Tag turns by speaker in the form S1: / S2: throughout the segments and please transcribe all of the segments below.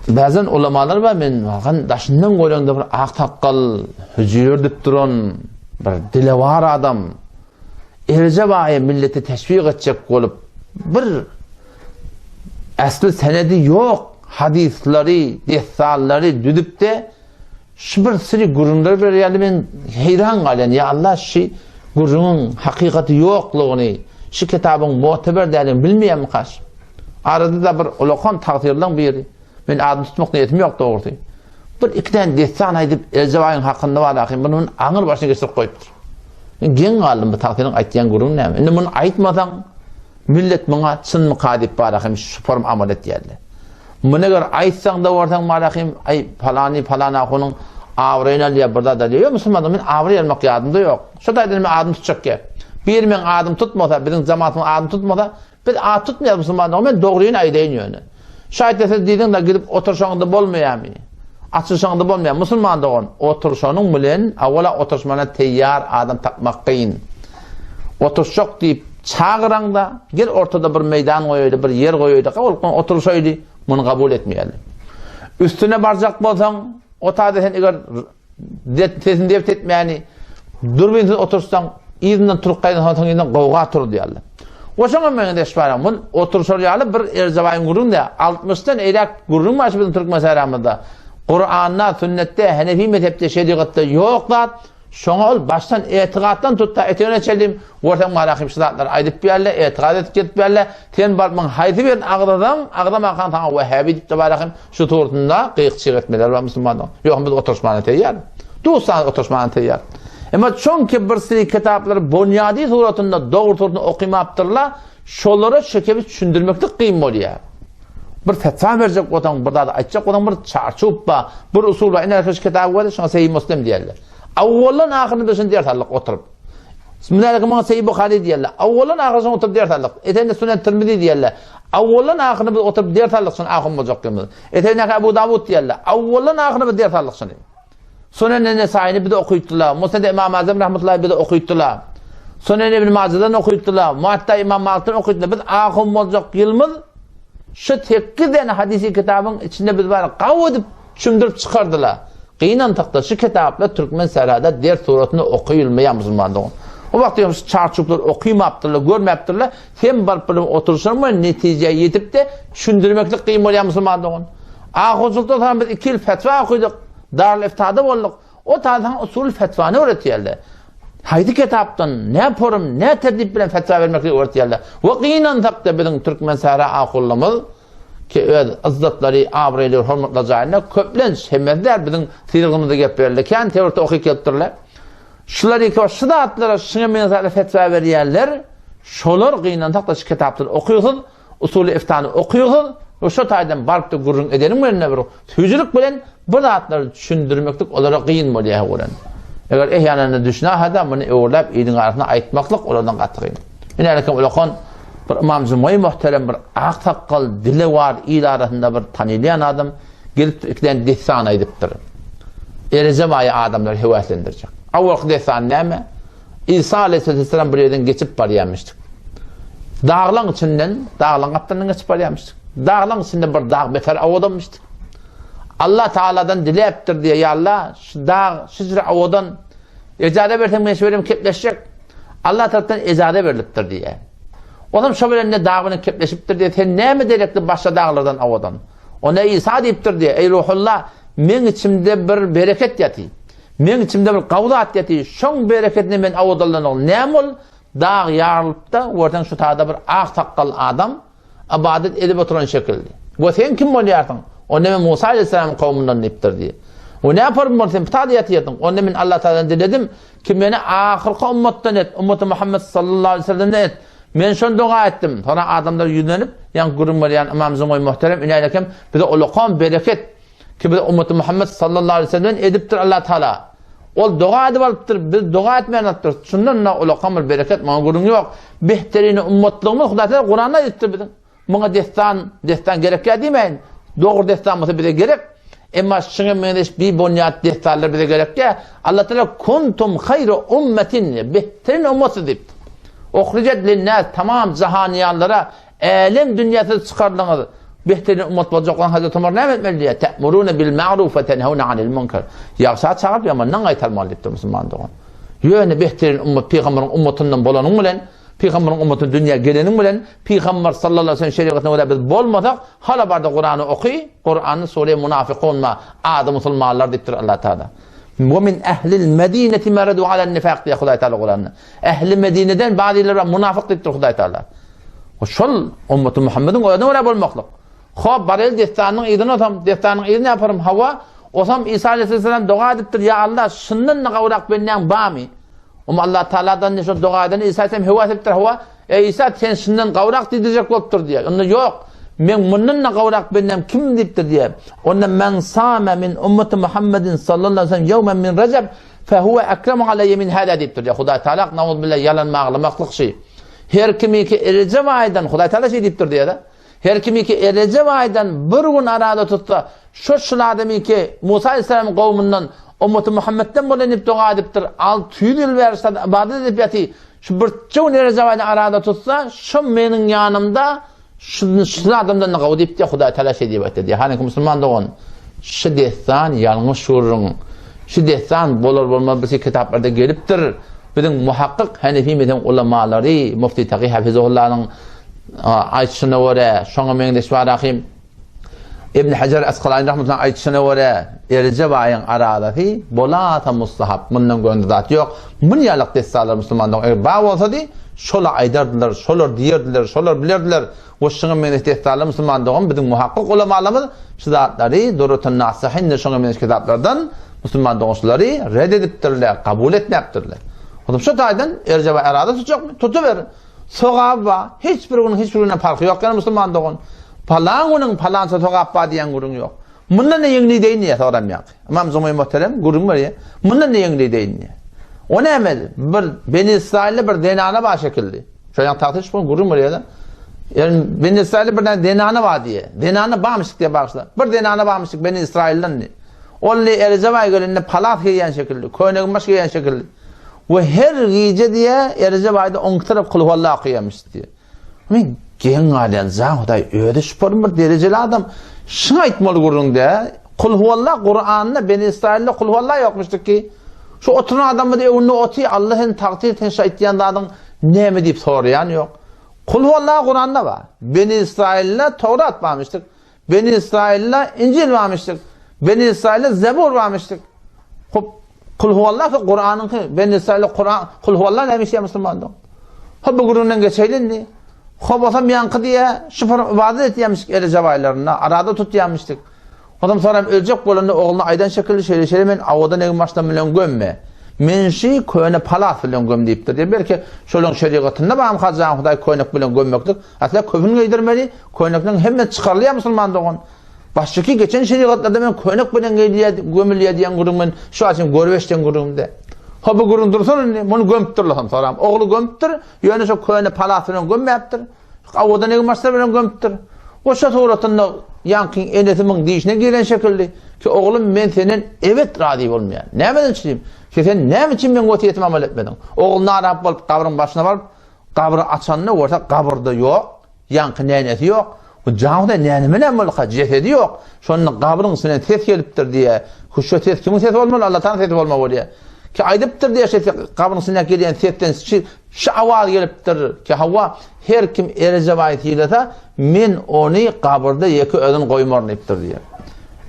S1: Bazen ulamalar bar, men bakan daşyndan göreňde bir ak sakgal, hüjürdip duran bir dilewar adam. Erje baýy milleti teşwik etjek bolup bir äsli senedi ýok hadyslary, dessanlary düzüp-de şu bir süri gürrüňler berýärdi men heýran galýan. Ýa Allah şu gürrüňiň hakykaty ýoklugyny, şu kitabyň muteber däldigini bilmeýärmika? Arada-da bir ulakan tagsyrylaň biri. Men adyny tutmak niýetim ýok dogrusy. Bir iki däne dessan aýdyp Erje baýyň hakynda bar ahym muny aňyr başyna geçirip goýupdyr. Men geň galdym bu tagsyryň aýtýan gürrüňi näme? Indi muny aýtmasaň Millet muňa çynmyka diýip barahym şu form amal etýärler. Muny eger aýtsaň-da görseň barahym, aý palany palan ahunyň abraýyny alýar bir zat alýar. Ýok musulmanlar men abraý almak ýadymda ýok. Şo taýdan men adymy tutjak gep. Biri meň adymy tutmasa, biziň jemaatymyň adyny tutmasa, biz at tutmaýarys musulmanlar. Men dogryny aýdaýyn ýöne. Şaýt siz diýdiň-de gidip oturşaňda bolmaýarmy? Açyşaňda bolmaýar. Musulman dogan, oturşanyň bilen awala oturşmana teýýar adam tapmak kyn. Oturşjak diýip çagyraňda, gel ortada bir meýdan goýaýly, bir ýer goýaýly, kabul etmän oturşaýly, muny kabul etmeýärler. Üstüne barjak bolsaň, o taýda sen eger sesini debt etmäni dürbinsiz otursaň, yzyndan turup gaýdan soň yzyndan gowga tur diýerler. Oşoňa meňzeş bar. Mun oturşar ýaly bir Erjebaýyň gürrüň dä. 60-dan eýläk gürrüň bar şu biziň türkmen sähramyzda. Kuranda, sünnetde, Hanefi mezhepde, şerigatda ýok zat. Şoňa ol başdan etigatdan tut da etegine çenli görseň malahym şu zatlary aýdyp berle, etigat edip gelip berle. Sen baryp muň haýsy birini agzasaň, agzamakan saňa wehhabi diýip de barahym şu suratynda gyýyk-çyg etmeler bar musulmanlaryň. Ýok, biz oturyşmana teýýar. Dustan oturyşmana teýýar. Emma çünki bir siri kitaplary bonýady suratynda dogry suratynda okymapdyrlar, şolara şekebi düşündirmeklik kyn bolýar. Bir fetwa berjek bolsaň, bir zat aýtjak bolsaň, bir çarçup bar, bir usul bar. Ine şu kitaby görde, şoňa Seýi Muslim diýerler. Awwaldan ahyryny biz şuny ders aldyk oturyp. Mübärek muňa Seýi Buhary diýerler. Awwaldan ahyryny şuny oturyp ders aldyk. Eseninde Sunan Tirmizi diýerler. Awwaldan ahyryny biz oturyp ders aldyk şuny ahun boljak diýemiz. Eseninde Abu Dawud diýerler. Awwaldan ahyryny biz ders aldyk şuny. Sunan Nesaini bize okytdylar. Musned Imam Azam rahmetullahi bize okytdylar. Sunan Ibn Majadan okytdylar. Muatta Imam Malikden okytdylar. Biz ahun boljak ýylymyz şu 8 däne hadisi kitabyň içinde biz bar gawy edip çümdürip çykardylar. Gynansak-da şu kitaplar türkmen sährada ders suratynda okuyulmaýar musulman dogan. O wagt ýa şu çarçuklar okymapdyrlar, görmäpdirler. Sen baryp bir oturyşan netijä ýetip-de düşündirmeklik kyn bolýar musulman dogan. Ahunçylykdan soň biz 2 ýyl fetwa okydyk. Darül Iftada bolduk. O taýdan usul fetwany öwretýärler. Haýsy kitapdan, ne forum, ne tertip bilen fetwa bermekligi öwretýärler. We gynansak-da biziň türkmen sähra ahunlymyz ki öz yzzatlary, abraýlary, hormatlary jaýynda köplenç hemmesi däl biziň syrgymyzda gep berildi. Kän teorta okyp gelipdirler. Şular iki şu zatlara şuňa meňzeş fetwa berýärler. Şolar gynansak-da şu kitaplary okyýsyz, Usuly iftany okyýsyz we şo taýdan baryp-da gürrüň edeniň bilen bir süýjülik bilen bir zatlary düşündirmeklik olara gyn bolýar höwren. Eger ehýananda düşünähada muny öwürläp iliň arasynda aýtmaklyk olardan gaty gyn. Ine ulakan bir Ymam Jumgaý muhterem bir ak sakgal, dilewar, il arasynda bir tanylýan adam gelip ikiden dessan aýdypdyr. Erejep aýy adamlary höweslendirjek. Awalky dessan näme? Isa aleyhisselam bir ýerden geçip barýarmyşdyk. Daglaň içinden, daglaň gapdalyndan geçip barýarmyşdyk. Daglaň içinde bir dag beter owadanmyşdyk. Allah Taala'dan diläpdir diýe, ya Allah, şu dag şujra owadan ejaza berseň men şu bilen kepleşjek. Allah tarapdan ejaza berlipdir diýe. Olam şo bilen ne dag bilen kepleşipdir diýe, sen näme derekli başga daglardan owadan? Ona Isa diýipdir diýe, ey Ruhullah, meň içimde bir bereket ýaty. Meň içimde bir gawy zat ýaty, şoň berekedine men owadanlanok. Näme ol? Dag ýarylypda, görseň şu taýda bir ak sakgally adam ybadat edip oturan şekilli. We sen kim bolýarsyň? Onda men Musa aleyhisselamyň kowumyndan diýipdir diýip. We näme form bol sen bu taýda ýatyrdyň? Onda men Allah Taaladan diledim ki meni ahyrky ummatdan et, ummaty Muhammed sallallahu aleyhi ve sellemden et. Men şony doga etdim. Soňra adamlar ýüzlenip, ýaňky gürrüň berýän Ymam Zumoý muhterem ünälekem bize ulakan bereket Ki biz ummaty Muhammed sallallahu aleyhi ve sellemden edipdir Allah Taala. Ol doga edip alypdyr, biz doga etmän alypdyr. Şundan da ulakan bir bereket muňa gürrüň ýok. Behterini ummatlygymyz Hudaý Taala Kuranda aýdypdyr biziň. Muňa dessan, dessan gerekýär diýmäýin. Dogry dessan bolsa bize gerek. Emma şuňa meňzeş bir bonýat dessanlar bize gerekýär. Allah Taala kuntum hayra ummetin behterin ummaty diýipdir. Uhrijat linnas tamam jahaniýanlara älem dünýäsi çykardyňyz. Behterin ummat boljak bolan Hazreti Omar näme etmeli diýýär? Te'murune bil ma'ruf we tenhewne anil munkar. Ýagşa çagyryp, ýamandan gaýtarmaly diýipdir musulman dogan. Ýöne behterin ummat pygamberiň ummatyndan bolanyň bilen, pygamberiň ummatyna dünýä geleniň bilen, pygamber sallallahu aleyhi ve sellem şerigatyna görä biz bolmasak, hala barda Kurany oky, Kuranda sure Munafikun ma, ady musulmanlar diýipdir Allah Taala. Ve min ehlil medineti meredu alen nifak diýýär Hudaý Taala Kuranda. Ehli Medineden bazylar bar munafyk diýipdir Hudaý Taala. Şol ummaty Muhammediň özüne görä bolmaklyk. Hop, barel dessanyň yzyny osam, dessanyň yzyny yaparym, hawa, osam İsa aleyhisselam doga edipdir, ya Allah, şundan da gawrak bendäň bamy? Um Allah Taala'dan şo doga eden İsa aleyhisselam hewa edipdir, hawa, ey İsa, sen şundan gawrak diýdirjek bolupdyr diýär. Onda ýok, men mundan da gawrak bendäm kim diýipdir diýär. Onda men same min ummati Muhammedin sallallahu aleyhi ve sellem yevmen min Recep Fehuve ekremu aleyye min hâzâ diýipdir. Ýa Hudaý Taala nauzubilla ýalan maglamaklyk şi. Her kimiki Rejep aýdan Hudaý Taala şeý diýipdir diýýär. Her kimiki Rejep aýdan bir gün arada tutsa, şo şul adamyky Musa aleyhisselamyň kowmundan ummaty Muhammedden bolan diýip doga edipdir. 600 ýyl bäri şol ybadat edip ýaty. Şu birje gün Rejep aýdan arada tutsa, şo meniň ýanymda Şuny şul adamdan da gowy diýipdi, Hudaý Taala şeý diýip aýtdy diýýär. Hany musulman dogan, şu dessan ýalňyş gürrüň. Şu dessan bolar bolmaz bir kitaplarda gelipdir. Biziň muhakkyk Hanefi mezhebiň ulamalary Mufti Taki Hafizullanyň aýtşyna görä, şoňa meňzeş barahym Ibn Hajar Askalany rahmetullahi aýtşyna görä, Erjep aýyň arazasy bolasa mustahap, mundan gönde zat ýok. Mun ýalyk dessanlar musulman dogan eger bar bolsady, şola aýdardylar, şolar diýerdiler, şolar bilerdiler. We şuňa meňzeş dessanlar musulman dogan biziň muhakkyk ulamalarymyz şu zatlary Durratun Nasihin şuňa meňzeş kitaplardan musulman dogan şulary red edipdirler, kabul etmäpdirler. Onuň şu taýdan Erjep aý araza tutjakmy? Tutuber. Sogap bar. Hiç bir günüň hiç bir günden parhy ýok ýaly musulman dogan. Palan günüň palança sogap bar diýen gürrüň ýok. Mundan ne ýeňli deýin diýe soram ýaňky. Ymam Zumay muhterem gürrüň berýär. Mundan ne ýeňli deýin diýe. O näme? Bir Beni Israilde bir zenana bar şekilli. Şo ýaňky tagta çykyp gürrüň berýär. Ýani Beni Israilde bir däne zenana bar diýe. Zenana barmyşyk diýe bagyşla. Bir zenana barmyşyk Beni Israilden diýe. Ol diýe Erejep aýy gelende palas geýýän şekilli, köýnegin baş geýýän şekilli. We her gije diýe, Erejep aýda on iki tarap kulhualla okaýamyş diýe. Men geň galýan, jan Hudaý özi şuparym bir derejeli adam. Şuny aýtmaly gürrüňde, kulhualla Kuranda Beni Israilde kulhualla ýokmuşdy ki. Şu oturan adamyz öňünde oty, Allah sen tagtyr sen şu aýtýan zadyň näme diýip soraýan ýok. Kulhualla Kuranda bar. Beni Israilde Towrat barmyşdyk. Beni Israilde Injil barmyşdyk. Beni Israilde Zebur barmyşdyk. Hop, Kul huwallah şu Kuranyňky. Beni Israilde Kuran, Kul huwallah näme işýär musulmandyk? Hop bu gürrüňden geçeýli indi. Hop bolsam ýaňky diýä, şu bir ibadet etýärmişik Erejep aýlarynda, arada tutýarmyşdyk. Ondan sonra öljek bolanda ogluna aýdan şekilli şeýle şeýle men awadan egin başdan bilen gömme. Men şi köne palas bilen göm diýipdir. Diýip belki şolaryň şerigatynda barmy hajan Hudaý köýnek bilen gömmeklik. Asla köfün geýdirmeli, köýnekleň hemme çykarylýar musulman dogan. Başyky geçen şerigatlarda men köýnek bilen geýilýär, gömülýär diýen gürrüň men şu açyn görüp eşiden gürrüňimde. Ha bu gürrüň dursun indi, muny gömüpdirler hem soram. Ogly gömüpdir, ýöne şo köne palas bilen gömmäpdir. Awadan egin başlar bilen gömüpdir. O şo suratynda ýaňky enesi muň dişine giren şekilli ki oglum men senden ebet razy bolmaýan. Nämeden üçin? Ki sen näme üçin meň wesýetime amal etmediň? Ogul narahat bolup gabryň başyna baryp, Gabry açanda görse gabyrda ýok, ýaňky nänesi ýok. Bu jaňda näneme näme bolka, jesedi ýok. Şonda gabryň içinden ses gelipdir diýýär. Şu ses kimiň sesi bolmaly? Allatanyň sesi bolmaly bolýar. Ki aýdypdyr diýýär, şu gabryň içinden gelýän sesden şu, şu awaz gelipdir ki hawa, her kim Erejep aýy sylasa, men ony gabyrda ýeke özün goýmaryn diýipdir diýýär.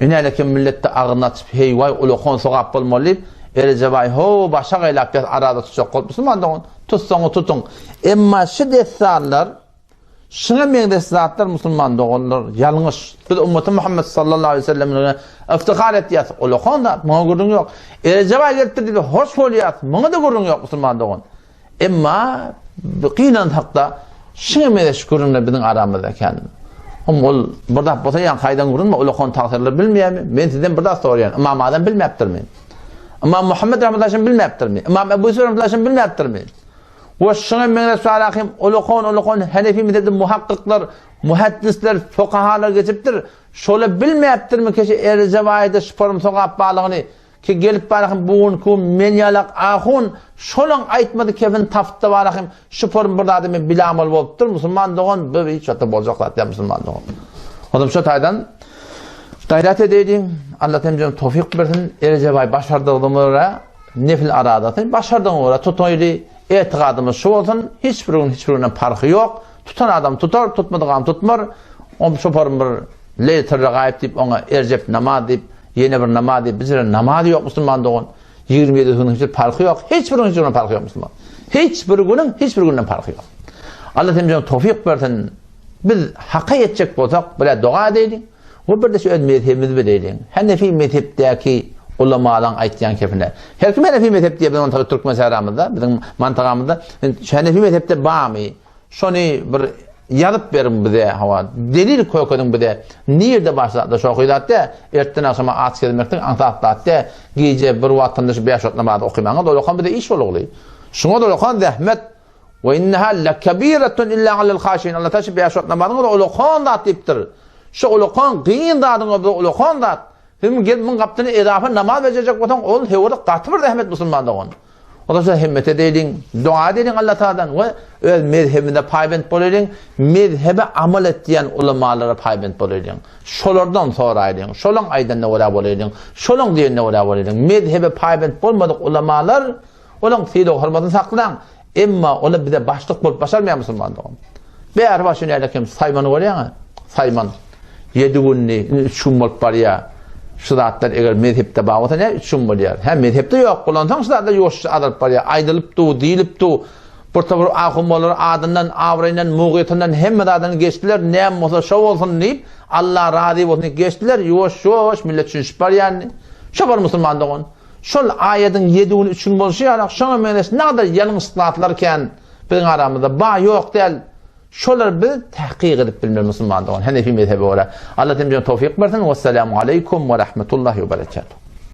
S1: Ine kim milletde agzyny açyp, heý waý ulakan sogap bolmaly diýip, Erejep aýy ho başa gaýlap ýat arada tutjak bolup musulman dogan. Tutsaňyz tutuň. Emma şu dessanlar, şuňa meňzeş zatlar musulman doganlar ýalňyş. Biz ummaty Muhammed sallallahu aleyhi ve sellem'e iftihar etýäs. Ulakan zat, muňa gürrüň ýok. Erejep aýy gelipdir diýip hoş bolýas. Muňa-da gürrüň ýok musulman dogan. Emma gynansak-da şuňa meňzeş gürrüňler biziň aramyzda kän. Hum ol bir zat bolsa ýa haýdan gürrüň ulakan tagsyr bilmeýärmi? Men sizden bir zat soraýan. Ymam Azam bilmäpdirmi? Ymam Muhammed rahmetullahi bilmäpdirmi? Ymam Ebu Yusuf rahmetullahi bilmäpdirmi? We şuňa meňzeş sarahym ulakan-ulakan Hanefi mezhebli muhakkyklar, muhaddisler, fukahalar geçipdir. Şola bilmäpdirmi keşe Erejep aýda şuparym sogap barlygyny ki gelip barahym bu günki men ýalak ahun şolaň aýtmady kefin tapypda barahym şuparym bir zady men bilamal bolupdyr musulman dogan bu hiç wagtda boljak zat däl musulman dogan. Ondan şu taýdan gaýrat edeýliň. Allah hemjem towfik bersin. Erejebaý başardygymyza görä nefil aradasyny başardygyňa görä tutaýly. Etigadymyz şu bolsun. Hiç bir gün hiç bir günden parhy ýok. Tutan adam tutar, tutmadyk adam tutmar. Om şoparym bir leýtr gaýyp diýip oňa erjep namaz diýip, ýene bir namaz diýip, bizde namaz ýok musulman dogan. 27 günüň hiç bir parhy ýok. Hiç bir günüň hiç bir parhy ýok musulman. Hiç bir günüň hiç bir günden parhy ýok. Allah hemjem towfik bersin. Biz haka ýetjek bolsak, bile doga edeýliň we bir de şu öz mezhebimizi bileýliň. Hanefi mezhepdäki ulamalaryň aýtýan kepine. Her kim Hanefi mezhep diýip, biziň türkmen säramyzda, biziň mantagamyzda, Hanefi mezhepde barmy? Şony bir ýazyp beriň bize, hawa, delil kökediň bize. Nirde başlapdy şo zat de, ertden agşama aç gezmekden aňsat zat de, gije bir wagtynda şu 5 wagt namaz okymaňa dolakan bize iş bolugly. Şuňa dolakan zähmet we inneha lekabiratun illa alel haşin. Allah taşy 5 wagt namazyň ulakan zat diýipdir. Şu ulakan gyn zadyň ulakan zat. Sen gelip muň gapdyna edafa namaz bejerjek bolsaň, ol höwür gaty bir zähmet musulman dogan. Olar himmet edeýliň, doga edeýliň Allah Taala'dan we öz mezhebine paýbent bolaýlyň, mezhebe amal etýän ulamalara paýbent bolaýlyň. Şolardan soraýlyň, şolaň aýdanyna görä bolaýlyň, şolaň diýenine görä bolaýlyň. Mezhebe paýbent bolmadyk ulamalar Olaň sylag-hormatyny saklaň, emma olar bize başlyk bolup başarmaýar musulman dogan. Bäri başy näle kim Saýmany görýäňä? Saýman. Ýedi günni, indi üç gün bolup barýar. Şu zatlar eger mezhepde bar bolsa näme üç gün bolýar? Hä mezhepde ýok bolansoň şu zatlar ýuwaşja azalyp barýar. Aýdylyp du, diýlip du. Bir topar ahun-mollalar adyndan, abraýyndan, mugyýetinden hemme zadyndan geçdiler, näme bolsa şo bolsun diýip, Allah razy bolsun diýip geçdiler, ýuwaş-ýuwaş millet düşünişip barýar indi. Şo bar musulman dogan. Şol aýadyň ýedi gün üç gün bolşy ýaly, şoňa meňzeş nada ýalňyş zatlar kän biziň aramyzda ba ýok däl. Şolary biz tahkyk edip bilmeli musulman dogan Hanefi mezhebe görä. Allah hemmämize towfyk bersin. Wessalamu aleýkum we rahmetullahi we berekatuh.